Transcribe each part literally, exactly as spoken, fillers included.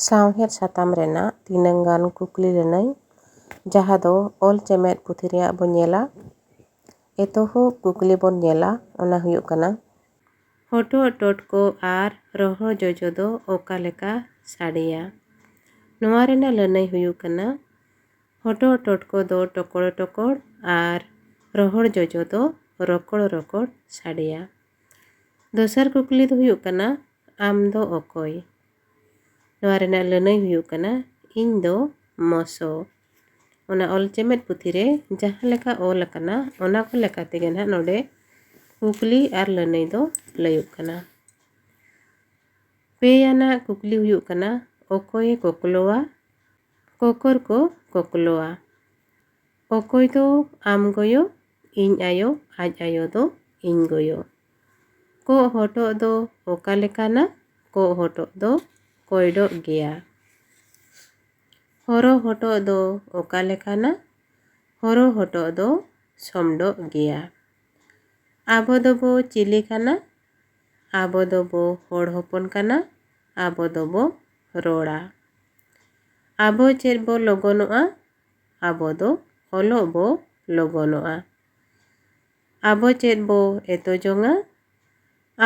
ᱥᱟᱶᱦᱮᱫ ᱥᱟᱛᱟᱢ ᱨᱮᱱᱟᱜ ᱛᱤᱱᱟᱹᱝ ᱜᱟᱱ ᱠᱩᱠᱞᱤ ᱞᱟᱹᱱᱟᱹᱭ, ᱡᱟᱦᱟᱸ ᱫᱚ ᱚᱞ ᱪᱮᱢᱮᱫ ᱯᱩᱛᱷᱤ ᱨᱮᱭᱟᱜ ᱵᱚᱱ ᱧᱮᱞᱟ᱾ ᱮᱛᱚᱦᱚᱵ ᱠᱩᱠᱞᱤ ᱵᱚᱱ ᱧᱮᱞᱟ, ᱚᱱᱟ ᱦᱩᱭᱩᱜ ᱠᱟᱱᱟ, ᱦᱚᱴᱚᱜ ᱴᱚᱴᱠᱚ ᱟᱨ ᱨᱚᱦᱚᱲ ᱡᱚᱡᱚ ᱫᱚ ᱚᱠᱟ ᱞᱮᱠᱟ ᱥᱟᱰᱮᱭᱟ? ᱱᱚᱣᱟ ᱨᱮᱱᱟᱜ ᱞᱟᱹᱱᱟᱹᱭ ᱦᱩᱭᱩᱜ ᱠᱟᱱᱟ, ᱦᱚᱴᱚᱜ ᱴᱚᱴᱠᱚ ᱫᱚ ᱴᱚᱠᱚᱲ ᱴᱚᱠᱚᱲ ᱟᱨ ᱨᱚᱦᱚᱲ ᱡᱚᱡᱚ ᱫᱚ ᱨᱚᱠᱚᱲ ᱨᱚᱠᱚᱲ ᱥᱟᱰᱮᱭᱟ᱾ ᱫᱚᱥᱟᱨ ᱠᱩᱠᱞᱤ ᱫᱚ ᱦᱩᱭᱩᱜ ᱠᱟᱱᱟ, ᱟᱢ ᱫᱚ ᱚᱠᱚᱭ? ᱱᱚᱣᱟ ᱨᱮᱱᱟᱜ ᱞᱟᱹᱱᱟᱹᱭ ᱦᱩᱭᱩᱜ ᱠᱟᱱᱟ, ᱤᱧ ᱫᱚ ᱢᱚᱥᱚ᱾ ᱚᱱᱟ ᱚᱞ ᱪᱮᱢᱮᱫ ᱯᱩᱛᱷᱤ ᱨᱮ ᱡᱟᱦᱟᱸ ᱞᱮᱠᱟ ᱚᱞ ᱟᱠᱟᱱᱟ, ᱚᱱᱟ ᱠᱚ ᱞᱮᱠᱟ ᱛᱮᱜᱮ ᱱᱟᱦᱟᱜ ᱱᱚᱰᱮ ᱠᱩᱠᱞᱤ ᱟᱨ ᱞᱟᱹᱱᱟᱹᱭ ᱫᱚ ᱞᱟᱹᱭᱚᱜ ᱠᱟᱱᱟ᱾ ᱯᱮ ᱟᱱᱟᱜ ᱠᱩᱠᱞᱤ ᱦᱩᱭᱩᱜ ᱠᱟᱱᱟ, ᱚᱠᱚᱭᱮ ᱠᱚᱠᱞᱚᱣᱟ? ᱠᱚᱠᱚᱨ ᱠᱚ ᱠᱚᱠᱞᱚᱣᱟ᱾ ᱚᱠᱚᱭ ᱫᱚ ᱟᱢ ᱜᱚᱭᱚ, ᱤᱧ ᱟᱭᱳ, ᱟᱡ ᱟᱭᱳ ᱫᱚ ᱤᱧ ᱜᱚᱭᱚ᱾ ᱠᱚᱜ ᱦᱚᱴᱚᱜ ᱫᱚ ᱚᱠᱟ ᱞᱮᱠᱟᱱᱟ? ᱠᱚᱜ ᱦᱚᱴᱚᱜ ᱫᱚ ᱠᱚᱭᱰᱚᱜ ᱜᱮᱭᱟ᱾ ᱦᱚᱨᱚ ᱦᱚᱴᱚᱜ ᱫᱚ ᱚᱠᱟ ᱞᱮᱠᱟᱱᱟ? ᱦᱚᱨᱚ ᱦᱚᱴᱚᱜ ᱫᱚ ᱥᱚᱢᱰᱚᱜ ᱜᱮᱭᱟ᱾ ᱟᱵᱚ ᱫᱚᱵᱚ ᱪᱤᱞᱤ ᱠᱟᱱᱟ? ᱟᱵᱚ ᱫᱚᱵᱚ ᱦᱚᱲ ᱦᱚᱯᱚᱱ ᱠᱟᱱᱟ᱾ ᱟᱵᱚ ᱫᱚᱵᱚ ᱨᱚᱲᱟ᱾ ᱟᱵᱚ ᱪᱮᱫ ᱵᱚ ᱞᱚᱜᱚᱱᱚᱜᱼᱟ? ᱟᱵᱚ ᱫᱚ ᱚᱞᱚᱜ ᱵᱚ ᱞᱚᱜᱚᱱᱚᱜᱼᱟ᱾ ᱟᱵᱚ ᱪᱮᱫ ᱵᱚ ᱮᱛᱚ ᱡᱚᱝᱟ?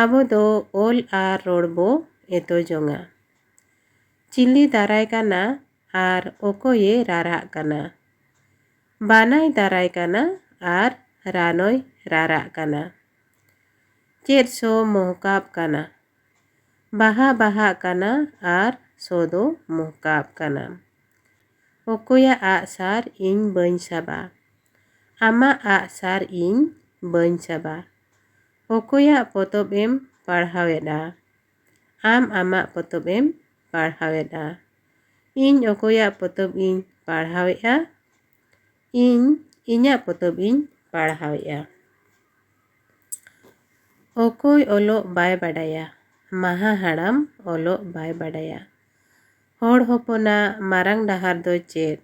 ᱟᱵᱚ ᱫᱚ ᱚᱞ ᱟᱨ ᱨᱚᱲ ᱵᱚ ᱮᱛᱚ ᱡᱚᱝᱟ᱾ ᱪᱤᱞᱤ ᱫᱟᱨᱟᱭ ᱠᱟᱱᱟ ᱟᱨ ᱚᱠᱚᱭᱮ ᱨᱟᱨᱟᱜ ᱠᱟᱱᱟ? ᱵᱟᱱᱟᱭ ᱫᱟᱨᱟᱭ ᱠᱟᱱᱟ ᱟᱨ ᱨᱟᱱᱚᱭ ᱨᱟᱨᱟᱜ ᱠᱟᱱᱟ᱾ ᱪᱮᱫ ᱥᱚ ᱢᱚᱦᱠᱟᱵ ᱠᱟᱱᱟ? ᱵᱟᱦᱟ ᱵᱟᱦᱟᱜ ᱠᱟᱱᱟ ᱟᱨ ᱥᱚ ᱫᱚ ᱢᱚᱦᱠᱟᱵ ᱠᱟᱱᱟ᱾ ᱚᱠᱚᱭᱟᱜ ᱟᱜᱼᱥᱟᱨ ᱤᱧ ᱵᱟᱹᱧ ᱥᱟᱵᱟ? ᱟᱢᱟᱜ ᱟᱜᱼᱥᱟᱨ ᱤᱧ ᱵᱟᱹᱧ ᱥᱟᱵᱟ᱾ ᱚᱠᱚᱭᱟᱜ ᱯᱚᱛᱚᱵ ᱮᱢ ᱯᱟᱲᱦᱟᱣᱮᱫᱼᱟ? ᱟᱢ ᱟᱢᱟᱜ ᱯᱚᱛᱚᱵ ᱮᱢ ᱯᱟᱲᱦᱟᱣᱮᱫᱼᱟ᱾ ᱤᱧ ᱚᱠᱚᱭᱟᱜ ᱯᱚᱛᱚᱵ ᱤᱧ ᱯᱟᱲᱦᱟᱣᱮᱫᱼᱟ? ᱤᱧ ᱤᱧᱟᱹᱜ ᱯᱚᱛᱚᱵ ᱤᱧ ᱯᱟᱲᱦᱟᱣᱮᱫᱼᱟ᱾ ᱚᱠᱚᱭ ᱚᱞᱚᱜ ᱵᱟᱭ ᱵᱟᱰᱟᱭᱟ? ᱢᱟᱦᱟ ᱦᱟᱲᱟᱢ ᱚᱞᱚᱜ ᱵᱟᱭ ᱵᱟᱰᱟᱭᱟ᱾ ᱦᱚᱲ ᱦᱚᱯᱚᱱᱟᱜ ᱢᱟᱨᱟᱝ ᱰᱟᱦᱟᱨ ᱫᱚ ᱪᱮᱫ?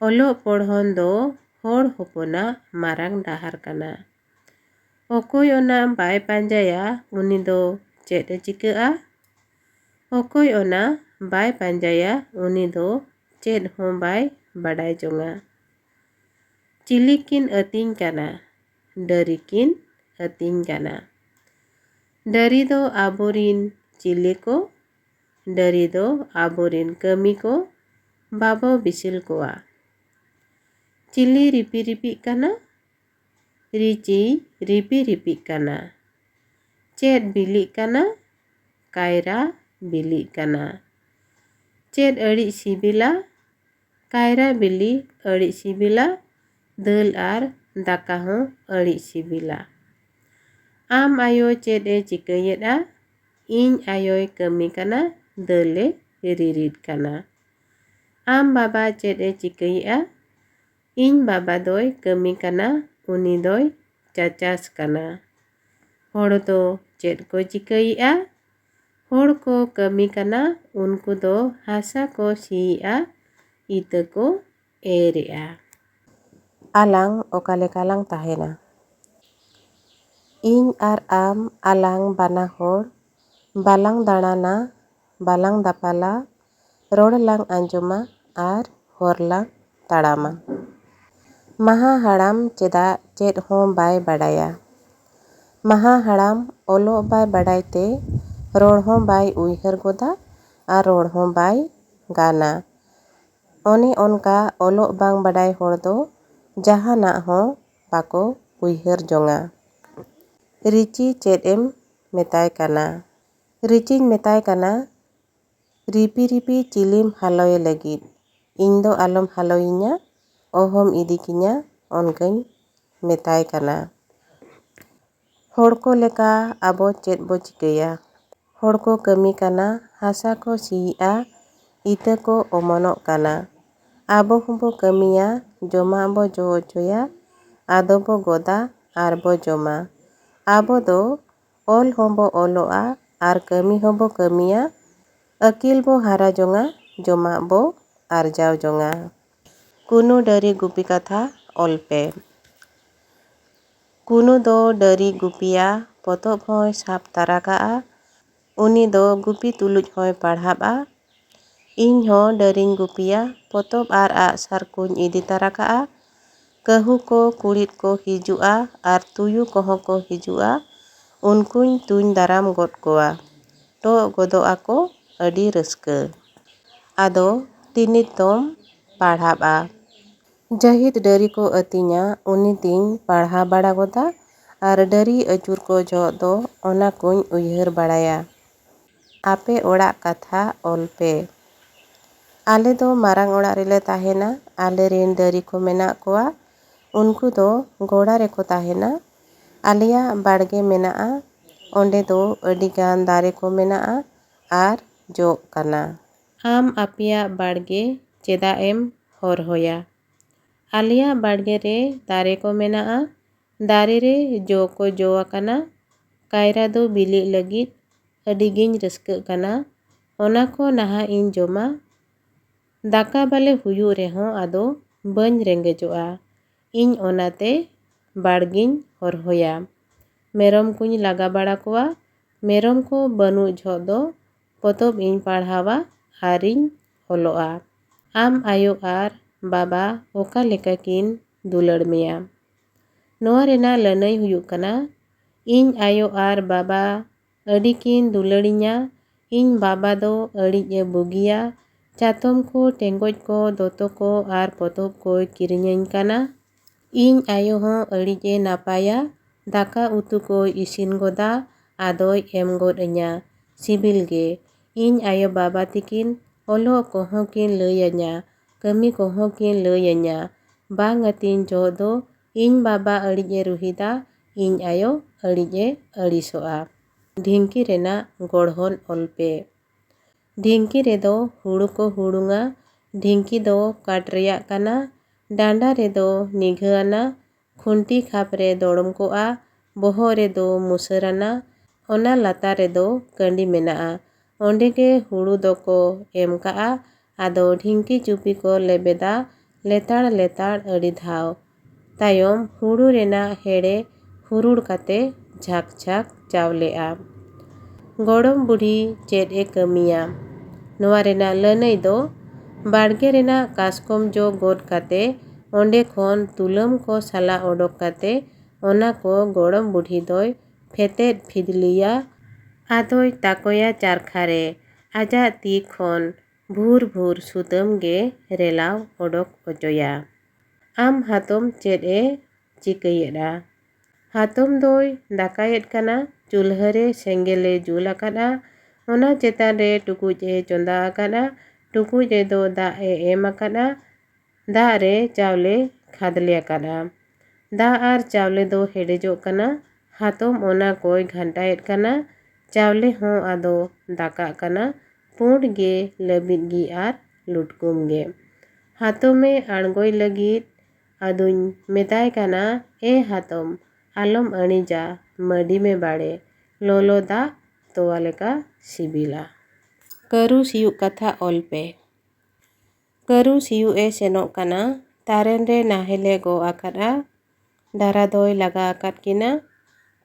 ᱚᱞᱚᱜ ᱯᱚᱲᱦᱚᱱ ᱫᱚ ᱦᱚᱲ ᱦᱚᱯᱚᱱᱟᱜ ᱢᱟᱨᱟᱝ ᱰᱟᱦᱟᱨ ᱠᱟᱱᱟ᱾ ᱚᱠᱚᱭ ᱚᱱᱟ ᱵᱟᱭ ᱯᱟᱸᱡᱟᱭᱟ, ᱩᱱᱤ ᱫᱚ ᱪᱮᱫ ᱮ ᱪᱤᱠᱟᱹᱜᱼᱟ? ᱚᱠᱚᱭ ᱚᱱᱟ ᱵᱟᱭ ᱯᱟᱸᱡᱟᱭᱟ, ᱩᱱᱤ ᱫᱚ ᱪᱮᱫ ᱦᱚᱸ ᱵᱟᱭ ᱵᱟᱰᱟᱭ ᱡᱚᱝᱟ᱾ ᱪᱤᱞᱤ ᱠᱤᱱ ᱟᱹᱛᱤᱧ ᱠᱟᱱᱟ? ᱰᱟᱹᱨᱤ ᱠᱤᱱ ᱟᱹᱛᱤᱧ ᱠᱟᱱᱟ᱾ ᱰᱟᱹᱨᱤ ᱫᱚ ᱟᱵᱚᱨᱤᱱ ᱪᱤᱞᱤ ᱠᱚ? ᱰᱟᱹᱨᱤ ᱫᱚ ᱟᱵᱚᱨᱤᱱ ᱠᱟᱹᱢᱤ ᱠᱚ ᱵᱟᱵᱚ ᱵᱤᱥᱤᱞ ᱠᱚᱣᱟ᱾ ᱪᱤᱞᱤ ᱨᱤᱯᱤ ᱨᱤᱯᱤᱜ ᱠᱟᱱᱟ? ᱨᱤᱪᱤ ᱨᱤᱯᱤ ᱨᱤᱯᱤᱜ ᱠᱟᱱᱟ᱾ ᱪᱮᱫ ᱵᱤᱞᱤᱜ ᱠᱟᱱᱟ? ᱠᱟᱭᱨᱟ ᱵᱤᱞᱤᱜ ᱠᱟᱱᱟ᱾ ᱪᱮᱫ ᱟᱹᱲᱤᱡ ᱥᱤᱵᱤᱞᱟ? ᱠᱟᱭᱨᱟ ᱵᱤᱞᱤ ᱟᱹᱲᱤᱡ ᱥᱤᱵᱤᱞᱟ, ᱫᱟᱹᱞ ᱟᱨ ᱫᱟᱠᱟ ᱦᱚᱸ ᱟᱹᱲᱤᱡ ᱥᱤᱵᱤᱞᱟ᱾ ᱟᱢ ᱟᱭᱳ ᱪᱮᱫ ᱮ ᱪᱤᱠᱟᱹᱭᱮᱫᱼᱟ? ᱤᱧ ᱟᱭᱳᱭ ᱠᱟᱹᱢᱤ ᱠᱟᱱᱟ, ᱫᱟᱹᱞᱮ ᱨᱤᱨᱤᱫ ᱠᱟᱱᱟ᱾ ᱟᱢ ᱵᱟᱵᱟ ᱪᱮᱫ ᱮ ᱪᱤᱠᱟᱹᱭᱮᱫᱼᱟ? ᱤᱧ ᱵᱟᱵᱟ ᱫᱚᱭ ᱠᱟᱹᱢᱤ ᱠᱟᱱᱟ, ᱩᱱᱤ ᱫᱚᱭ ᱪᱟᱪᱟᱥ ᱠᱟᱱᱟ᱾ ᱦᱚᱲ ᱫᱚ ᱪᱮᱫ ᱠᱚ ᱪᱤᱠᱟᱹᱭᱮᱫᱼᱟ? ᱦᱚᱲ ᱠᱚ ᱠᱟᱹᱢᱤ ᱠᱟᱱᱟ, ᱩᱱᱠᱩ ᱫᱚ ᱦᱟᱥᱟ ᱠᱚ ᱥᱤᱭᱮᱫᱼᱟ, ᱤᱛᱟᱹ ᱠᱚ ᱮᱨᱮᱫᱼᱟ᱾ ᱟᱞᱟᱝ ᱚᱠᱟ ᱞᱮᱠᱟ ᱞᱟᱝ ᱛᱟᱦᱮᱱᱟ? ᱤᱧ ᱟᱨ ᱟᱢ ᱟᱞᱟᱝ ᱵᱟᱱᱟ ᱦᱚᱲ ᱵᱟᱞᱟᱝ ᱫᱟᱬᱟᱱᱟ, ᱵᱟᱞᱟᱝ ᱫᱟᱯᱟᱞᱟ, ᱨᱚᱲ ᱞᱟᱝ ᱟᱸᱡᱚᱢᱟ ᱟᱨ ᱦᱚᱨ ᱞᱟᱝ ᱛᱟᱲᱟᱢᱟ᱾ ᱢᱟᱦᱟ ᱦᱟᱲᱟᱢ ᱪᱮᱫᱟᱜ ᱪᱮᱫ ᱦᱚᱸ ᱵᱟᱭ ᱵᱟᱰᱟᱭᱟ? ᱢᱟᱦᱟ ᱦᱟᱲᱟᱢ ᱚᱞᱚᱜ ᱵᱟᱭ ᱵᱟᱰᱟᱭ ᱛᱮ ᱨᱚᱲ ᱦᱚᱸ ᱵᱟᱭ ᱩᱭᱦᱟᱹᱨ ᱜᱚᱫᱟ ᱟᱨ ᱨᱚᱲ ᱦᱚᱸ ᱵᱟᱭ ᱜᱟᱱᱟ᱾ ᱚᱱᱮ ᱚᱱᱠᱟ ᱚᱞᱚᱜ ᱵᱟᱝ ᱵᱟᱰᱟᱭ ᱦᱚᱲ ᱫᱚ ᱡᱟᱦᱟᱱᱟᱜ ᱦᱚᱸ ᱵᱟᱠᱚ ᱩᱭᱦᱟᱹᱨ ᱡᱚᱝᱟ᱾ ᱨᱤᱪᱤ ᱪᱮᱫ ᱮᱢ ᱢᱮᱛᱟᱭ ᱠᱟᱱᱟ? ᱨᱤᱪᱤᱧ ᱢᱮᱛᱟᱭ ᱠᱟᱱᱟ, ᱨᱤᱯᱤ ᱨᱤᱯᱤ ᱪᱤᱞᱤᱢ ᱦᱟᱞᱚᱭᱮ ᱞᱟᱹᱜᱤᱫ? ᱤᱧ ᱫᱚ ᱟᱞᱚᱢ ᱦᱟᱞᱚᱭᱤᱧᱟ, ᱚᱦᱚᱢ ᱤᱫᱤ ᱠᱤᱧᱟ, ᱚᱱᱠᱟᱧ ᱢᱮᱛᱟᱭ ᱠᱟᱱᱟ᱾ ᱦᱚᱲ ᱠᱚ ᱞᱮᱠᱟ ᱟᱵᱚ ᱪᱮᱫ ᱵᱚ ᱪᱤᱠᱟᱹᱭᱟ? ᱦᱚᱲ ᱠᱚ ᱠᱟᱹᱢᱤ ᱠᱟᱱᱟ, ᱦᱟᱥᱟ ᱠᱚ ᱥᱤᱭᱮᱫᱼᱟ, ᱤᱛᱟᱹ ᱠᱚ ᱚᱢᱚᱱᱚᱜ ᱠᱟᱱᱟ᱾ ᱟᱵᱚ ᱦᱚᱸᱵᱚ ᱠᱟᱹᱢᱤᱭᱟ, ᱡᱚᱢᱟᱜ ᱵᱚ ᱡᱚ ᱦᱚᱪᱚᱭᱟ, ᱟᱫᱚ ᱵᱚ ᱜᱚᱫᱟ ᱟᱨ ᱵᱚ ᱡᱚᱢᱟ᱾ ᱟᱵᱚ ᱫᱚ ᱚᱞ ᱦᱚᱸᱵᱚ ᱚᱞᱚᱜᱼᱟ ᱟᱨ ᱠᱟᱹᱢᱤ ᱦᱚᱸᱵᱚ ᱠᱟᱹᱢᱤᱭᱟ᱾ ᱟᱹᱠᱤᱞ ᱵᱚ ᱦᱟᱨᱟ ᱡᱚᱝᱟ, ᱡᱚᱢᱟᱜ ᱵᱚ ᱟᱨᱡᱟᱣ ᱡᱚᱝᱟ᱾ ᱠᱩᱱᱩ ᱰᱟᱹᱨᱤ ᱜᱩᱯᱤ ᱠᱟᱛᱷᱟ ᱚᱞ ᱯᱮ᱾ ᱠᱩᱱᱩ ᱫᱚ ᱰᱟᱹᱨᱤ ᱜᱩᱯᱤᱭᱟ, ᱯᱚᱛᱚᱵ ᱦᱚᱸᱭ ᱥᱟᱵ ᱛᱟᱨᱟ ᱠᱟᱜᱼᱟ᱾ ᱩᱱᱤ ᱫᱚ ᱜᱩᱯᱤ ᱛᱩᱞᱩᱡ ᱦᱚᱸᱭ ᱯᱟᱲᱦᱟᱵᱼᱟ᱾ ᱤᱧ ᱦᱚᱸ ᱰᱟᱹᱨᱤᱧ ᱜᱩᱯᱤᱭᱟ, ᱯᱚᱛᱚᱵ ᱟᱨ ᱟᱜᱼᱥᱟᱨ ᱠᱚᱧ ᱤᱫᱤ ᱛᱟᱨᱟ ᱠᱟᱜᱼᱟ᱾ ᱠᱟᱹᱦᱩ ᱠᱚ ᱠᱩᱲᱤᱫ ᱠᱚ ᱦᱤᱡᱩᱜᱼᱟ ᱟᱨ ᱛᱩᱭᱩ ᱠᱚᱦᱚᱸ ᱠᱚ ᱦᱤᱡᱩᱜᱼᱟ, ᱩᱱᱠᱩᱧ ᱛᱩᱧ ᱫᱟᱨᱟᱢ ᱜᱚᱫ ᱠᱚᱣᱟ᱾ ᱴᱚᱜ ᱜᱚᱫᱚᱜ ᱟᱠᱚ ᱟᱹᱰᱤ ᱨᱟᱹᱥᱠᱟᱹ᱾ ᱟᱫᱚ ᱛᱤᱱᱤᱛ ᱫᱚᱢ ᱯᱟᱲᱦᱟᱵᱼᱟ? ᱡᱟᱹᱦᱤᱫ ᱰᱟᱹᱨᱤ ᱠᱚ ᱟᱹᱛᱤᱧᱟ, ᱩᱱᱤ ᱛᱤᱧ ᱯᱟᱲᱦᱟᱣ ᱵᱟᱲᱟ ᱜᱚᱫᱟ ᱟᱨ ᱰᱟᱹᱨᱤ ᱟᱹᱪᱩᱨ ᱠᱚ ᱡᱚᱦᱚᱜ ᱫᱚ ᱚᱱᱟ ᱠᱚᱧ ᱩᱭᱦᱟᱹᱨ ᱵᱟᱲᱟᱭᱟ᱾ ᱟᱯᱮ ᱚᱲᱟᱜ ᱠᱟᱛᱷᱟ ᱚᱞ ᱯᱮ᱾ ᱟᱞᱮ ᱫᱚ ᱢᱟᱨᱟᱝ ᱚᱲᱟᱜ ᱨᱮᱞᱮ ᱛᱟᱦᱮᱱᱟ᱾ ᱟᱞᱮ ᱨᱮᱱ ᱰᱟᱹᱨᱤ ᱠᱚ ᱢᱮᱱᱟᱜ ᱠᱚᱣᱟ᱾ ᱩᱱᱠᱩ ᱫᱚ ᱜᱚᱲᱟ ᱨᱮᱠᱚ ᱛᱟᱦᱮᱱᱟ᱾ ᱟᱞᱮᱭᱟᱜ ᱵᱟᱲᱜᱮ ᱢᱮᱱᱟᱜᱼᱟ᱾ ᱚᱸᱰᱮ ᱫᱚ ᱟᱹᱰᱤ ᱜᱟᱱ ᱫᱟᱨᱮ ᱠᱚ ᱢᱮᱱᱟᱜᱼᱟ ᱟᱨ ᱡᱚᱜ ᱠᱟᱱᱟ᱾ ᱟᱢ ᱟᱯᱮᱭᱟᱜ ᱵᱟᱲᱜᱮ ᱪᱮᱫᱟᱜ ᱮᱢ ᱦᱚᱨᱦᱚᱭᱟ? ᱟᱞᱮᱭᱟᱜ ᱵᱟᱲᱜᱮ ᱨᱮ ᱫᱟᱨᱮ ᱠᱚ ᱢᱮᱱᱟᱜᱼᱟ᱾ ᱫᱟᱨᱮ ᱨᱮ ᱡᱚ ᱠᱚ ᱡᱚ ᱟᱠᱟᱱᱟ᱾ ᱠᱟᱭᱨᱟ ᱫᱚ ᱵᱤᱞᱤᱜ ᱞᱟᱹᱜᱤᱫ ᱟᱹᱰᱤ ᱜᱤᱧ ᱨᱟᱹᱥᱠᱟᱹᱜ ᱠᱟᱱᱟ᱾ ᱚᱱᱟ ᱠᱚ ᱱᱟᱦᱟᱜ ᱤᱧ ᱡᱚᱢᱟ᱾ ᱫᱟᱠᱟ ᱵᱟᱞᱮ ᱦᱩᱭᱩᱜ ᱨᱮᱦᱚᱸ ᱟᱫᱚ ᱵᱟᱹᱧ ᱨᱮᱸᱜᱮᱡᱚᱜᱼᱟ᱾ ᱤᱧ ᱚᱱᱟᱛᱮ ᱵᱟᱲᱜᱮᱧ ᱦᱚᱨᱦᱚᱭᱟ᱾ ᱢᱮᱨᱚᱢ ᱠᱚᱧ ᱞᱟᱜᱟ ᱵᱟᱲᱟ ᱠᱚᱣᱟ᱾ ᱢᱮᱨᱚᱢ ᱠᱚ ᱵᱟᱹᱱᱩᱜ ᱡᱚᱦᱚᱜ ᱫᱚ ᱯᱚᱛᱚᱵ ᱤᱧ ᱯᱟᱲᱦᱟᱣᱟ ᱟᱨᱤᱧ ᱚᱞᱚᱜᱼᱟ᱾ ᱟᱢ ᱟᱭᱳ ᱟᱨ ᱵᱟᱵᱟ ᱚᱠᱟ ᱞᱮᱠᱟ ᱠᱤᱱ ᱫᱩᱞᱟᱹᱲ ᱢᱮᱭᱟ? ᱱᱚᱣᱟ ᱨᱮᱱᱟᱜ ᱞᱟᱹᱱᱟᱹᱭ ᱦᱩᱭᱩᱜ ᱠᱟᱱᱟ, ᱤᱧ ᱟᱭᱳ ᱟᱨ ᱵᱟᱵᱟ ᱟᱹᱰᱤ ᱠᱤᱱ ᱫᱩᱞᱟᱹᱲᱤᱧᱟ᱾ ᱤᱧ ᱵᱟᱵᱟ ᱫᱚ ᱟᱹᱰᱤᱡ ᱮ ᱵᱩᱜᱤᱭᱟ᱾ ᱪᱟᱛᱚᱢ ᱠᱚ, ᱴᱮᱸᱜᱚᱡ ᱠᱚ, ᱫᱚᱛᱚ ᱠᱚ ᱟᱨ ᱯᱚᱛᱚᱵ ᱠᱚᱭ ᱠᱤᱨᱤᱧᱟᱹᱧ ᱠᱟᱱᱟ᱾ ᱤᱧ ᱟᱭᱳ ᱦᱚᱸ ᱟᱹᱰᱤᱡ ᱮ ᱱᱟᱯᱟᱭᱟ᱾ ᱫᱟᱠᱟ ᱩᱛᱩ ᱠᱚᱭ ᱤᱥᱤᱱ ᱜᱚᱫᱟ, ᱟᱫᱚᱭ ᱮᱢ ᱜᱚᱫ ᱟᱹᱧᱟ ᱥᱤᱵᱤᱞ ᱜᱮ᱾ ᱤᱧ ᱟᱭᱳ ᱵᱟᱵᱟ ᱛᱤᱠᱤᱱ ᱚᱞᱚᱜ ᱠᱚᱦᱚᱸ ᱠᱤᱱ ᱞᱟᱹᱭ ᱟᱹᱧᱟ, ᱠᱟᱹᱢᱤ ᱠᱚᱦᱚᱸ ᱠᱤᱱ ᱞᱟᱹᱭ ᱟᱹᱧᱟ᱾ ᱵᱟᱝ ᱟᱹᱛᱤᱧ ᱡᱚᱦᱚᱜ ᱫᱚ ᱤᱧ ᱵᱟᱵᱟ ᱟᱹᱲᱤᱡ ᱮ ᱨᱩᱦᱤᱫᱟ, ᱤᱧ ᱟᱭᱳ ᱟᱹᱲᱤᱡ ᱮ ᱟᱹᱲᱤᱥᱚᱜᱼᱟ᱾ ᱰᱷᱤᱝᱠᱤ ᱨᱮᱱᱟᱜ ᱜᱚᱲᱦᱚᱱ ᱚᱞ ᱯᱮ᱾ ᱰᱷᱤᱝᱠᱤ ᱨᱮᱫᱚ ᱦᱩᱲᱩ ᱠᱚ ᱦᱩᱲᱩᱝᱟ᱾ ᱰᱷᱤᱝᱠᱤ ᱫᱚ ᱠᱟᱴ ᱨᱮᱭᱟᱜ ᱠᱟᱱᱟ᱾ ᱰᱟᱸᱰᱟ ᱨᱮᱫᱚ ᱱᱤᱜᱷᱟᱹ ᱟᱱᱟ᱾ ᱠᱷᱩᱱᱴᱤ ᱠᱷᱟᱯ ᱨᱮ ᱫᱚᱲᱚᱢ ᱠᱚᱜᱼᱟ᱾ ᱵᱚᱦᱚᱜ ᱨᱮᱫᱚ ᱢᱩᱥᱟᱹᱨ ᱟᱱᱟ᱾ ᱚᱱᱟ ᱞᱟᱛᱟᱨ ᱨᱮᱫᱚ ᱠᱟᱺᱰᱤ ᱢᱮᱱᱟᱜᱼᱟ᱾ ᱚᱸᱰᱮ ᱜᱮ ᱦᱩᱲᱩ ᱫᱚᱠᱚ ᱮᱢ ᱠᱟᱜᱼᱟ᱾ ᱟᱫᱚ ᱰᱷᱤᱝᱠᱤ ᱪᱩᱯᱤ ᱠᱚ ᱞᱮᱵᱮᱫᱟ ᱞᱮᱛᱟᱲ ᱞᱮᱛᱟᱲ ᱟᱹᱰᱤ ᱫᱷᱟᱣ᱾ ᱛᱟᱭᱚᱢ ᱦᱩᱲᱩ ᱨᱮᱱᱟᱜ ᱦᱮᱲᱮ ᱦᱩᱨᱩᱲ ᱠᱟᱛᱮ ᱡᱷᱟᱠ ᱡᱷᱟᱠ ᱪᱟᱣᱞᱮᱜᱼᱟ᱾ ᱜᱚᱲᱚᱢ ᱵᱩᱰᱷᱤ ᱪᱮᱫ ᱮ ᱠᱟᱹᱢᱤᱭᱟ? ᱱᱚᱣᱟ ᱨᱮᱱᱟᱜ ᱞᱟᱹᱱᱟᱹᱭ ᱫᱚ ᱵᱟᱲᱜᱮ ᱨᱮᱱᱟᱜ ᱠᱟᱥᱠᱚᱢ ᱡᱚ ᱜᱚᱫ ᱠᱟᱛᱮ ᱚᱸᱰᱮ ᱠᱷᱚᱱ ᱛᱩᱞᱟᱹᱢ ᱠᱚ ᱥᱟᱞᱟ ᱚᱰᱚᱠ ᱠᱟᱛᱮ ᱚᱱᱟ ᱠᱚ ᱜᱚᱲᱚᱢ ᱵᱩᱰᱷᱤ ᱫᱚᱭ ᱯᱷᱮᱛᱮᱫ ᱯᱷᱤᱫᱽᱞᱤᱭᱟ᱾ ᱟᱫᱚᱭ ᱛᱟᱠᱚᱭᱟ ᱪᱟᱨᱠᱷᱟ ᱨᱮ, ᱟᱡᱟᱜ ᱛᱤ ᱠᱷᱚᱱ ᱵᱷᱩᱨ ᱵᱷᱩᱨ ᱥᱩᱛᱟᱹᱢ ᱜᱮ ᱨᱮᱞᱟᱣ ᱚᱰᱚᱠ ᱚᱪᱚᱭᱟ᱾ "ᱟᱢ ᱦᱟᱛᱚᱢ ᱪᱮᱫ ᱮ ᱪᱤᱠᱟᱹᱭᱮᱫᱼᱟ?" ᱦᱟᱛᱚᱢ ᱫᱚᱭ ᱫᱟᱠᱟᱭᱮᱫ ᱠᱟᱱᱟ᱾ ᱪᱩᱞᱦᱟᱹ ᱨᱮ ᱥᱮᱸᱜᱮᱞ ᱮ ᱡᱩᱞ ᱟᱠᱟᱫᱼᱟ᱾ ᱚᱱᱟ ᱪᱮᱛᱟᱱ ᱨᱮ ᱴᱩᱠᱩᱡ ᱮ ᱪᱚᱸᱫᱟ ᱟᱠᱟᱫᱼᱟ᱾ ᱴᱩᱠᱩᱡ ᱨᱮᱫᱚ ᱫᱟᱜ ᱮ ᱮᱢ ᱟᱠᱟᱫᱼᱟ᱾ ᱫᱟᱜ ᱨᱮ ᱪᱟᱣᱞᱮ ᱠᱷᱟᱫᱽᱞᱮ ᱟᱠᱟᱫᱼᱟ᱾ ᱫᱟᱜ ᱟᱨ ᱪᱟᱣᱞᱮ ᱫᱚ ᱦᱮᱰᱮᱡᱚᱜ ᱠᱟᱱᱟ᱾ ᱦᱟᱛᱚᱢ ᱚᱱᱟ ᱠᱚᱭ ᱜᱷᱟᱱᱴᱟᱭᱮᱫ ᱠᱟᱱᱟ᱾ ᱪᱟᱣᱞᱮ ᱦᱚᱸ ᱟᱫᱚ ᱫᱟᱠᱟᱜ ᱠᱟᱱᱟ, ᱯᱩᱸᱰ ᱜᱮ, ᱞᱟᱹᱵᱤᱫ ᱜᱮ ᱟᱨ ᱞᱩᱴᱠᱩᱢ ᱜᱮ᱾ ᱦᱟᱛᱚᱢᱮ ᱟᱬᱜᱚᱭ ᱞᱟᱹᱜᱤᱫ ᱟᱫᱚᱧ ᱢᱮᱛᱟᱭ ᱠᱟᱱᱟ, "ᱮ ᱦᱟᱛᱚᱢ, ᱟᱞᱚᱢ ᱟᱹᱬᱤᱡᱟ, ᱢᱟᱹᱰᱤ ᱢᱮ ᱵᱟᱲᱮ, ᱞᱚᱞᱚ ᱫᱟᱜ ᱛᱚᱣᱟ ᱞᱮᱠᱟ ᱥᱤᱵᱤᱞᱟ᱾" ᱠᱟᱹᱨᱩ ᱥᱤᱭᱩᱜ ᱠᱟᱛᱷᱟ ᱚᱞ ᱯᱮ᱾ ᱠᱟᱹᱨᱩ ᱥᱤᱭᱩᱜ ᱮ ᱥᱮᱱᱚᱜ ᱠᱟᱱᱟ᱾ ᱛᱟᱨᱮᱱ ᱨᱮ ᱱᱟᱦᱮᱞ ᱮ ᱜᱚᱜ ᱟᱠᱟᱫᱼᱟ᱾ ᱰᱟᱨᱟ ᱫᱚᱭ ᱞᱟᱜᱟ ᱟᱠᱟᱫ ᱠᱤᱱᱟ᱾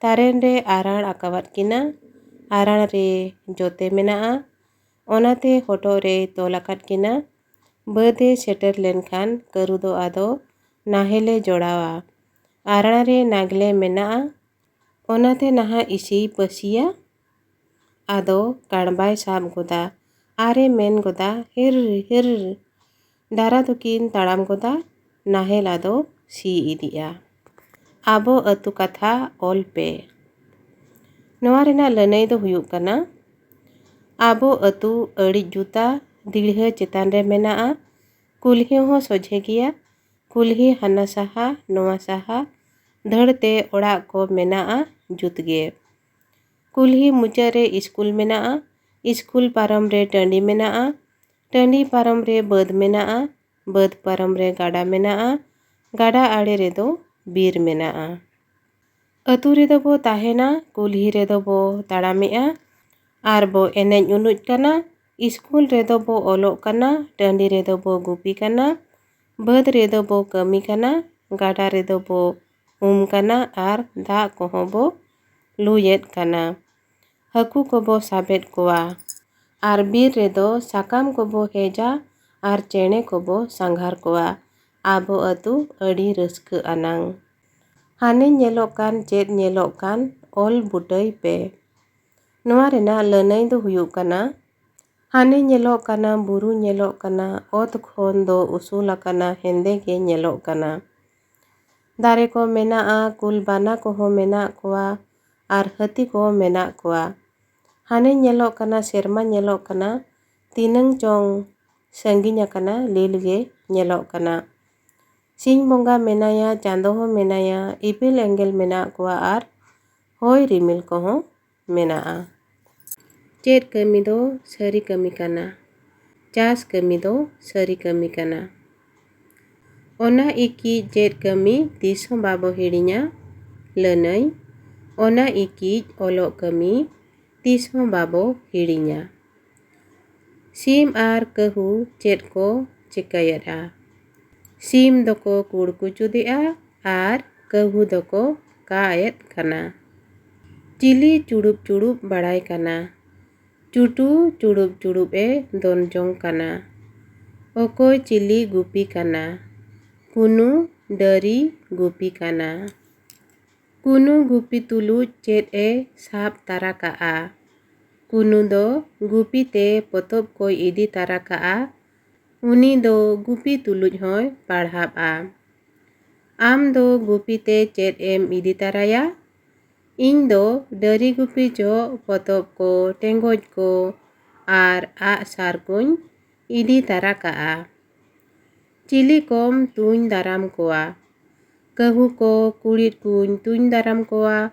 ᱛᱟᱨᱮᱱ ᱨᱮ ᱟᱨᱟᱬ ᱟᱠᱟᱣᱟᱫ ᱠᱤᱱᱟ᱾ ᱟᱨᱟᱬ ᱨᱮ ᱡᱚᱛᱮ ᱢᱮᱱᱟᱜᱼᱟ᱾ ᱚᱱᱟᱛᱮ ᱦᱚᱴᱚᱜ ᱨᱮᱭ ᱛᱚᱞ ᱟᱠᱟᱫ ᱠᱤᱱᱟ᱾ ᱵᱟᱹᱫᱽ ᱮ ᱥᱮᱴᱮᱨ ᱞᱮᱱᱠᱷᱟᱱ ᱠᱟᱹᱨᱩ ᱫᱚ ᱟᱫᱚ ᱱᱟᱦᱮᱞ ᱮ ᱡᱚᱲᱟᱣᱟ᱾ ᱟᱨᱟᱬ ᱨᱮ ᱱᱟᱜᱽᱞᱮ ᱢᱮᱱᱟᱜᱼᱟ᱾ ᱚᱱᱟᱛᱮ ᱱᱟᱦᱟᱜ ᱤᱥᱤᱭ ᱯᱟᱹᱥᱤᱭᱟ᱾ ᱟᱫᱚ ᱠᱟᱬᱵᱟᱭ ᱥᱟᱵ ᱜᱚᱫᱟ᱾ ᱟᱨᱮ ᱢᱮᱱ ᱜᱚᱫᱟ, "ᱦᱤᱨ, ᱦᱤᱨ!" ᱰᱟᱨᱟ ᱫᱚᱠᱤᱱ ᱛᱟᱲᱟᱢ ᱜᱚᱫᱟ᱾ ᱱᱟᱦᱮᱞ ᱟᱫᱚ ᱥᱤ ᱤᱫᱤᱜᱼᱟ᱾ ᱟᱵᱚ ᱟᱹᱛᱩ ᱠᱟᱛᱷᱟ ᱚᱞ ᱯᱮ᱾ ᱱᱚᱣᱟ ᱨᱮᱱᱟᱜ ᱞᱟᱹᱱᱟᱹᱭ ᱫᱚ ᱦᱩᱭᱩᱜ ᱠᱟᱱᱟ, ᱟᱵᱚ ᱟᱹᱛᱩ ᱟᱹᱲᱤᱡ ᱡᱩᱛᱟ, ᱫᱤᱲᱦᱟᱹ ᱪᱮᱛᱟᱱ ᱨᱮ ᱢᱮᱱᱟᱜᱼᱟ᱾ ᱠᱩᱞᱦᱤ ᱦᱚᱸ ᱥᱚᱡᱷᱮ ᱜᱮᱭᱟ᱾ ᱠᱩᱞᱦᱤ ᱦᱟᱱᱟ ᱥᱟᱦᱟ, ᱱᱚᱣᱟ ᱥᱟᱦᱟ, ᱫᱷᱟᱹᱲ ᱛᱮ ᱚᱲᱟᱜ ᱠᱚ ᱢᱮᱱᱟᱜᱼᱟ ᱡᱩᱛ ᱜᱮ᱾ ᱠᱩᱞᱦᱤ ᱢᱩᱪᱟᱹᱫ ᱨᱮ ᱤᱥᱠᱩᱞ ᱢᱮᱱᱟᱜᱼᱟ᱾ ᱤᱥᱠᱩᱞ ᱯᱟᱨᱚᱢ ᱨᱮ ᱴᱟᱺᱰᱤ ᱢᱮᱱᱟᱜᱼᱟ᱾ ᱴᱟᱺᱰᱤ ᱯᱟᱨᱚᱢ ᱨᱮ ᱵᱟᱹᱫᱽ ᱢᱮᱱᱟᱜᱼᱟ᱾ ᱵᱟᱹᱫᱽ ᱯᱟᱨᱚᱢ ᱨᱮ ᱜᱟᱰᱟ ᱢᱮᱱᱟᱜᱼᱟ᱾ ᱜᱟᱰᱟ ᱟᱲᱮ ᱨᱮᱫᱚ ᱵᱤᱨ ᱢᱮᱱᱟᱜᱼᱟ᱾ ᱟᱹᱛᱩ ᱨᱮᱫᱚ ᱵᱚ ᱛᱟᱦᱮᱱᱟ, ᱠᱩᱞᱦᱤ ᱨᱮᱫᱚ ᱵᱚ ᱛᱟᱲᱟᱢᱮᱜᱼᱟ ᱟᱨ ᱵᱚ ᱮᱱᱮᱡ ᱩᱱᱩᱡ ᱠᱟᱱᱟ᱾ ᱤᱥᱠᱩᱞ ᱨᱮᱫᱚ ᱵᱚ ᱚᱞᱚᱜ ᱠᱟᱱᱟ, ᱴᱟᱺᱰᱤ ᱨᱮᱫᱚ ᱵᱚ ᱜᱩᱯᱤ ᱠᱟᱱᱟ, ᱵᱟᱹᱫᱽ ᱨᱮᱫᱚ ᱵᱚ ᱠᱟᱹᱢᱤ ᱠᱟᱱᱟ, ᱜᱟᱰᱟ ᱨᱮᱫᱚ ᱵᱚ ᱩᱢ ᱠᱟᱱᱟ ᱟᱨ ᱫᱟᱜ ᱠᱚᱦᱚᱸ ᱵᱚ ᱞᱩᱭᱮᱫ ᱠᱟᱱᱟ᱾ ᱦᱟᱹᱠᱩ ᱠᱚᱵᱚ ᱥᱟᱵᱮᱫ ᱠᱚᱣᱟ᱾ ᱟᱨ ᱵᱤᱨ ᱨᱮᱫᱚ ᱥᱟᱠᱟᱢ ᱠᱚᱵᱚ ᱦᱮᱡᱟ ᱟᱨ ᱪᱮᱬᱮ ᱠᱚᱵᱚ ᱥᱟᱸᱜᱷᱟᱨ ᱠᱚᱣᱟ᱾ ᱟᱵᱚ ᱟᱹᱛᱩ ᱟᱹᱰᱤ ᱨᱟᱹᱥᱠᱟᱹ ᱟᱱᱟᱝ᱾ ᱦᱟᱱᱮ ᱧᱮᱞᱚᱜ ᱠᱟᱱ, ᱪᱮᱫ ᱧᱮᱞᱚᱜ ᱠᱟᱱ, ᱚᱞ ᱵᱩᱴᱟᱹᱭ ᱯᱮ᱾ ᱱᱚᱣᱟ ᱨᱮᱱᱟᱜ ᱞᱟᱹᱱᱟᱹᱭ ᱫᱚ ᱦᱩᱭᱩᱜ ᱠᱟᱱᱟ, ᱦᱟᱱᱮ ᱧᱮᱞᱚᱜ ᱠᱟᱱᱟ, ᱵᱩᱨᱩ ᱧᱮᱞᱚᱜ ᱠᱟᱱᱟ, ᱚᱛ ᱠᱷᱚᱱ ᱫᱚ ᱩᱥᱩᱞ ᱟᱠᱟᱱᱟ, ᱦᱮᱸᱫᱮ ᱜᱮ ᱧᱮᱞᱚᱜ ᱠᱟᱱᱟ᱾ ᱫᱟᱨᱮ ᱠᱚ ᱢᱮᱱᱟᱜᱼᱟ, ᱠᱩᱞ ᱵᱟᱱᱟ ᱠᱚᱦᱚᱸ ᱢᱮᱱᱟᱜ ᱠᱚᱣᱟ ᱟᱨ ᱦᱟᱹᱛᱤ ᱠᱚᱦᱚᱸ ᱢᱮᱱᱟᱜ ᱠᱚᱣᱟ᱾ ᱦᱟᱱᱮ ᱧᱮᱞᱚᱜ ᱠᱟᱱᱟ, ᱥᱮᱨᱢᱟ ᱧᱮᱞᱚᱜ ᱠᱟᱱᱟ, ᱛᱤᱱᱟᱹᱝ ᱪᱚᱝ ᱥᱟᱺᱜᱤᱧ ᱟᱠᱟᱱᱟ, ᱞᱤᱞ ᱜᱮ ᱧᱮᱞᱚᱜ ᱠᱟᱱᱟ᱾ ᱥᱤᱧ ᱵᱚᱸᱜᱟ ᱢᱮᱱᱟᱭᱟ, ᱪᱟᱸᱫᱚ ᱦᱚᱸ ᱢᱮᱱᱟᱭᱟ, ᱤᱯᱤᱞ ᱮᱸᱜᱮᱞ ᱢᱮᱱᱟᱜ ᱠᱚᱣᱟ ᱟᱨ ᱦᱚᱭ ᱨᱤᱢᱤᱞ ᱠᱚᱦᱚᱸ ᱢᱮᱱᱟᱜᱼᱟ᱾ ᱪᱮᱫ ᱠᱟᱹᱢᱤ ᱫᱚ ᱥᱟᱹᱨᱤ ᱠᱟᱹᱢᱤ ᱠᱟᱱᱟ? ᱪᱟᱥ ᱠᱟᱹᱢᱤ ᱫᱚ ᱥᱟᱹᱨᱤ ᱠᱟᱹᱢᱤ ᱠᱟᱱᱟ᱾ ᱚᱱᱟ ᱤᱠᱤᱡ ᱪᱮᱫ ᱠᱟᱹᱢᱤ ᱛᱤᱥ ᱦᱚᱸ ᱵᱟᱵᱚ ᱦᱤᱲᱤᱧᱟ? ᱞᱟᱹᱱᱟᱹᱭ, ᱚᱱᱟ ᱤᱠᱤᱡ ᱚᱞᱚᱜ ᱠᱟᱹᱢᱤ ᱛᱤᱥ ᱦᱚᱸ ᱵᱟᱵᱚ ᱦᱤᱲᱤᱧᱟ᱾ ᱥᱤᱢ ᱟᱨ ᱠᱟᱹᱦᱩ ᱪᱮᱫ ᱠᱚ ᱪᱤᱠᱟᱹᱭᱮᱫᱼᱟ? ᱥᱤᱢ ᱫᱚᱠᱚ ᱠᱩᱲᱠᱩᱪᱩᱫᱮᱜᱼᱟ ᱟᱨ ᱠᱟᱹᱦᱩ ᱫᱚᱠᱚ ᱠᱟᱜᱼᱮᱫ ᱠᱟᱱᱟ᱾ ᱪᱤᱞᱤ ᱪᱩᱲᱩᱵ ᱪᱩᱲᱩᱵ ᱵᱟᱲᱟᱭ ᱠᱟᱱᱟ? ᱪᱩᱴᱩ ᱪᱩᱲᱩᱵ ᱪᱩᱲᱩᱵ ᱮ ᱫᱚᱱ ᱡᱚᱝ ᱠᱟᱱᱟ᱾ ᱚᱠᱚᱭ ᱪᱤᱞᱤ ᱜᱩᱯᱤ ᱠᱟᱱᱟ? ᱠᱩᱱᱩ ᱰᱟᱹᱨᱤ ᱜᱩᱯᱤ ᱠᱟᱱᱟ᱾ ᱠᱩᱱᱩ ᱜᱩᱯᱤ ᱛᱩᱞᱩᱡ ᱪᱮᱫ ᱮ ᱥᱟᱵ ᱛᱟᱨᱟ ᱠᱟᱜᱼᱟ? ᱠᱩᱱᱩ ᱫᱚ ᱜᱩᱯᱤ ᱛᱮ ᱯᱚᱛᱚᱵ ᱠᱚᱭ ᱤᱫᱤ ᱛᱟᱨᱟ ᱠᱟᱜᱼᱟ᱾ ᱩᱱᱤ ᱫᱚ ᱜᱩᱯᱤ ᱛᱩᱞᱩᱡ ᱦᱚᱸᱭ ᱯᱟᱲᱦᱟᱵᱼᱟ᱾ ᱟᱢ ᱫᱚ ᱜᱩᱯᱤ ᱛᱮ ᱪᱮᱫ ᱮᱢ ᱤᱫᱤ ᱛᱟᱨᱟᱭᱟ? ᱤᱧ ᱫᱚ ᱰᱟᱹᱨᱤ ᱜᱩᱯᱤ ᱡᱚᱦᱚᱜ ᱯᱚᱛᱚᱵ ᱠᱚ, ᱴᱮᱸᱜᱚᱡ ᱠᱚ ᱟᱨ ᱟᱜ ᱥᱟᱨ ᱠᱚᱧ ᱤᱫᱤ ᱛᱟᱨᱟ ᱠᱟᱜᱼᱟ᱾ ᱪᱤᱞᱤ ᱠᱚᱢ ᱛᱩᱧ ᱫᱟᱨᱟᱢ ᱠᱚᱣᱟ? ᱠᱟᱹᱦᱩ ᱠᱚ, ᱠᱩᱲᱤᱫ ᱠᱚᱧ ᱛᱩᱧ ᱫᱟᱨᱟᱢ ᱠᱚᱣᱟ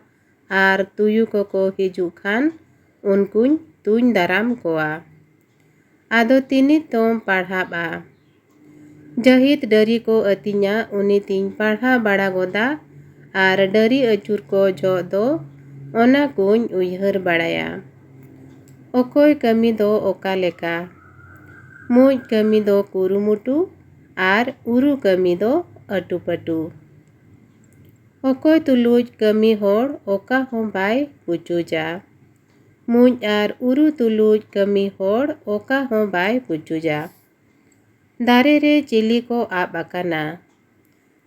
ᱟᱨ ᱛᱩᱭᱩ ᱠᱚᱠᱚ ᱦᱤᱡᱩᱜ ᱠᱷᱟᱱ ᱩᱱᱠᱩᱧ ᱛᱩᱧ ᱫᱟᱨᱟᱢ ᱠᱚᱣᱟ᱾ ᱟᱫᱚ ᱛᱤᱱᱤᱛ ᱫᱚᱢ ᱯᱟᱲᱦᱟᱵᱼᱟ? ᱡᱟᱹᱦᱤᱫ ᱰᱟᱹᱨᱤ ᱠᱚ ᱟᱹᱛᱤᱧᱟ, ᱩᱱᱤ ᱛᱤᱧ ᱯᱟᱲᱦᱟᱣ ᱵᱟᱲᱟ ᱜᱚᱫᱟ ᱟᱨ ᱰᱟᱹᱨᱤ ᱟᱹᱪᱩᱨ ᱠᱚ ᱡᱚᱦᱚᱜ ᱫᱚ ᱚᱱᱟ ᱠᱚᱧ ᱩᱭᱦᱟᱹᱨ ᱵᱟᱲᱟᱭᱟ᱾ ᱚᱠᱚᱭ ᱠᱟᱹᱢᱤ ᱫᱚ ᱚᱠᱟ ᱞᱮᱠᱟ? ᱢᱩᱡ ᱠᱟᱹᱢᱤ ᱫᱚ ᱠᱩᱨᱩᱢᱩᱴᱩ ᱟᱨ ᱩᱨᱩ ᱠᱟᱹᱢᱤ ᱫᱚ ᱟᱹᱴᱩᱯᱟᱹᱴᱩ᱾ ᱚᱠᱚᱭ ᱛᱩᱞᱩᱡ ᱠᱟᱹᱢᱤ ᱦᱚᱲ ᱚᱠᱟ ᱦᱚᱸ ᱵᱟᱭ ᱯᱩᱪᱩᱡᱟ᱾ ᱢᱩᱸᱡ ᱟᱨ ᱩᱨᱩ ᱛᱩᱞᱩᱡ ᱠᱟᱹᱢᱤ ᱦᱚᱲ ᱚᱠᱟ ᱦᱚᱸ ᱵᱟᱭ ᱯᱩᱪᱩᱡᱟ᱾ ᱫᱟᱨᱮ ᱨᱮ ᱪᱤᱞᱤ ᱠᱚ ᱟᱵ ᱟᱠᱟᱱᱟ?